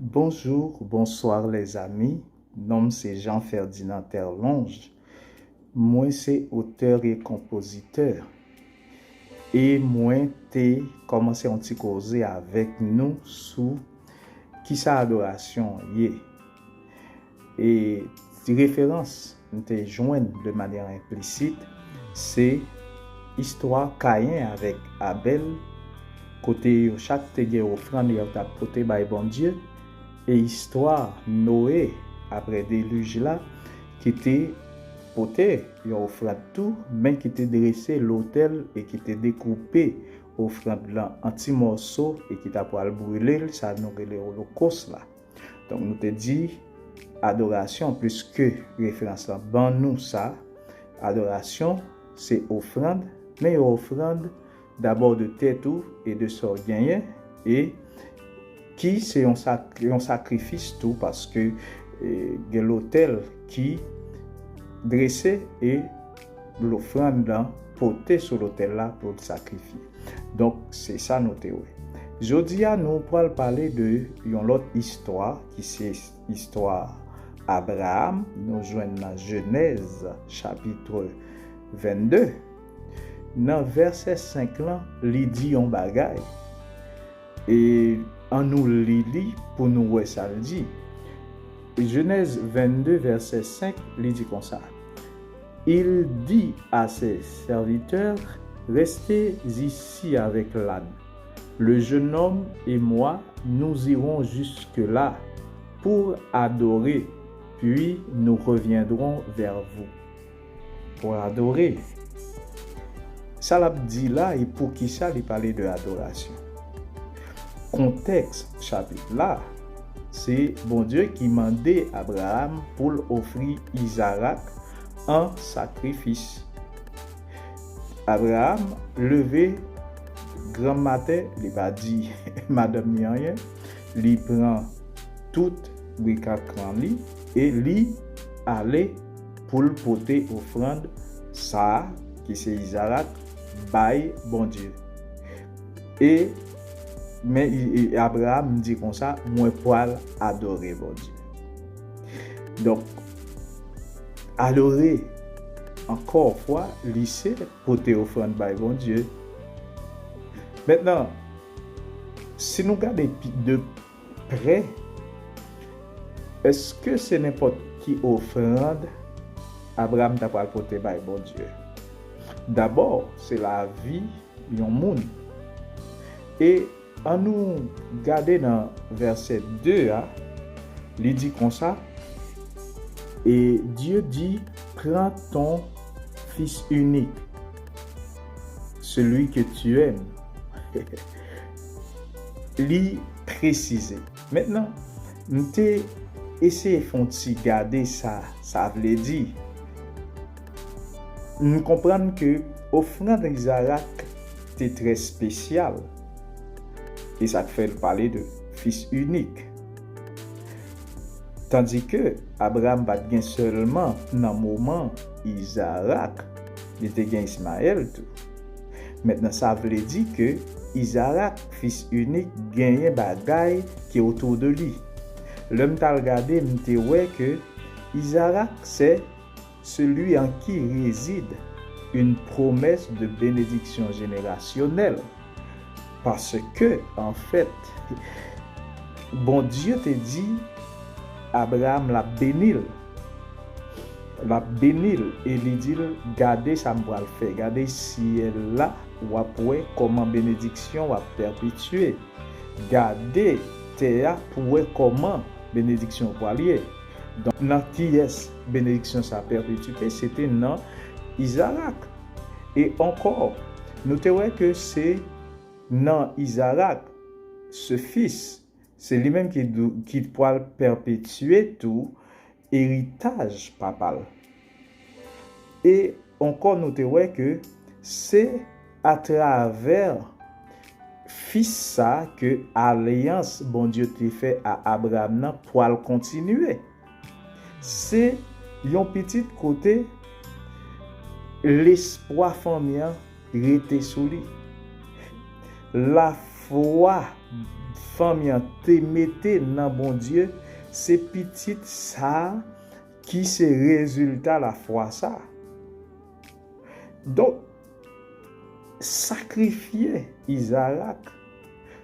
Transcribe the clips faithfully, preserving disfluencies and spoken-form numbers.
Bonjour, bonsoir les amis. Non m se Jean Ferdinand Terlonge. Mwen se otè e konpozitè. E mwen te kòmanse yon ti koze avèk nou sou kisa adorasyon ye. E ti referans m te jwenn de manyè enplisit, se istwa Kayen avèk Abèl, kote yo chak te gen ofrann yo t ap pote bay Bondye, e istwa Noe apre delij la, ki te pote yon ofrann tou, men ki te drese lotèl e ki te dekoupe ofrann lan an ti mòso e ki ta pral brile l, sa nou rele olokòs la. Donk, nou te di adorasyon, piske referans lan ban nou sa, adorasyon se ofrann, men yon ofrann dabò de tèt ou e de sa w genyen, e ki se yon, sak, yon sakrifis tou, paske e, gen lotèl ki drese e lofrann lan pote sou lotèl la pou l sakrifye. Donk, se sa nou te wè. Jodi a, nou pral pale de yon lòt istwa, ki se istwa Abraram, nou jwenn nan Jenèz, chapit vennde. Nan vèsè senk lan, li di yon bagay. E ann nou li li pou nou wè sa l di. Jenèz vennde, vèsè senk, li di konsa, Il dit à ses serviteurs, restez ici avec l'âne. Le jeune homme et moi, nous irons jusque-là pour adorer, puis nous reviendrons vers vous. Pour adorer. Sa l ap di la e poukisa li pale de adorasyon. Kontèks chapit la, se Bondye ki mande Abraram pou l ofri Izarak an sakrifis. Abraram leve granmmaten, li pa di madanm ni anyen, li pran tout brikakran li e li ale pou l pote ofrann sa a, ki se Izarak, bay Bondye. E men Abraram di konsa, mwen pral adore Bondye. Donk, adore, ankò fwa, li se pote ofrann bay Bondye. Mentnan, si nou gade de prè, èske se nenpòt ki ofrann Abraram ta pral pote bay Bondye? Dabò, se lavi yon moun. E ann nou gade nan vèsè de a, li di konsa, et Dieu dit, prends ton fils unique, celui que tu aimes. Li presize. Mentnan, m te eseye fè yon ti gade sa sa vle di. M konprann ke ofrann Izarak te trè espesyal. E sa k fè l pale de fis inik. Tandike Abraram pa t gen sèlman nan moman Izarak, li te gen Ismayèl tou. Mentnan, sa vle di ke Izarak, fis inik, genyen bagay ki otou de li. Lè m t al gade, m te wè ke Izarak, c'est celui en qui réside une promesse de bénédiction générationnelle. Paske, anfèt, Bondye te di Abraram l ap beni l. L ap beni l e li di l, gade sa m pral fè. Gade syèl la, w ap wè kòman benediksyon w ap pèpetye. Gade tè a pou wè kòman benediksyon w pral ye. Donk, nan kiyès benediksyon sa pèpetye? Se te nan Izarak. E ankò, nou te wè ke se nan Izarak, se fis, se li menm ki, dou- ki pral pèpetye tou eritaj papa l. E ankò, nou te wè ke se atravè fis sa ke alyans Bondye te fè a Abraram nan pral kontinye. Se yon pitit kote lespwa fanmi an rete sou li. Lafwa fanmi an te mete nan Bondye, se pitit sa a ki se rezilta lafwa sa a. Donk, sakrifye Izarak,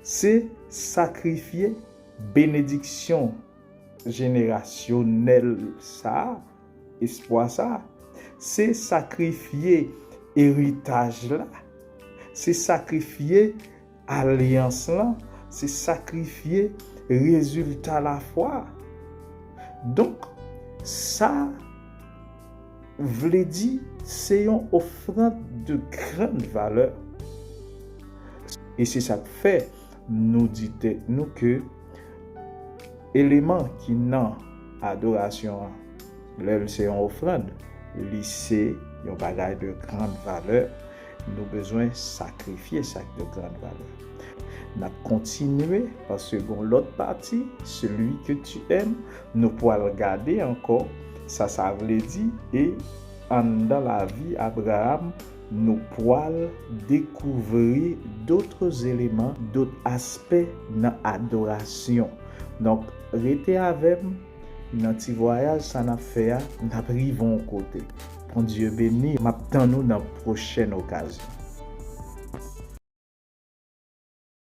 se sakrifye benediksyon jenerasyonèl sa a, espwa sa a, se sakrifye eritaj la, se sakrifye alyans lan, se sakrifye rezilta lafwa. Donk, sa vle di se yon ofrann de grann valè. E se sa k fè nou di tèt nou ke eleman ki nan adorasyon an, lè l se yon ofrann, li se yon bagay de grann valè. Nou bezwen sakrifye sa k de grann valè. N ap kontinye paske gon lòt pati, Celui que tu aimes, nou pral gade ankò sa sa vle di, e anndan lavi Abraram, nou pral dekouvri d'autres éléments, dòt aspè nan adorasyon. Donk, rete avè m nan ti vwayaj sa n ap fè a, n ap rive yon kote. Bondye beni, m ap tann ou nan pwochèn okazyon.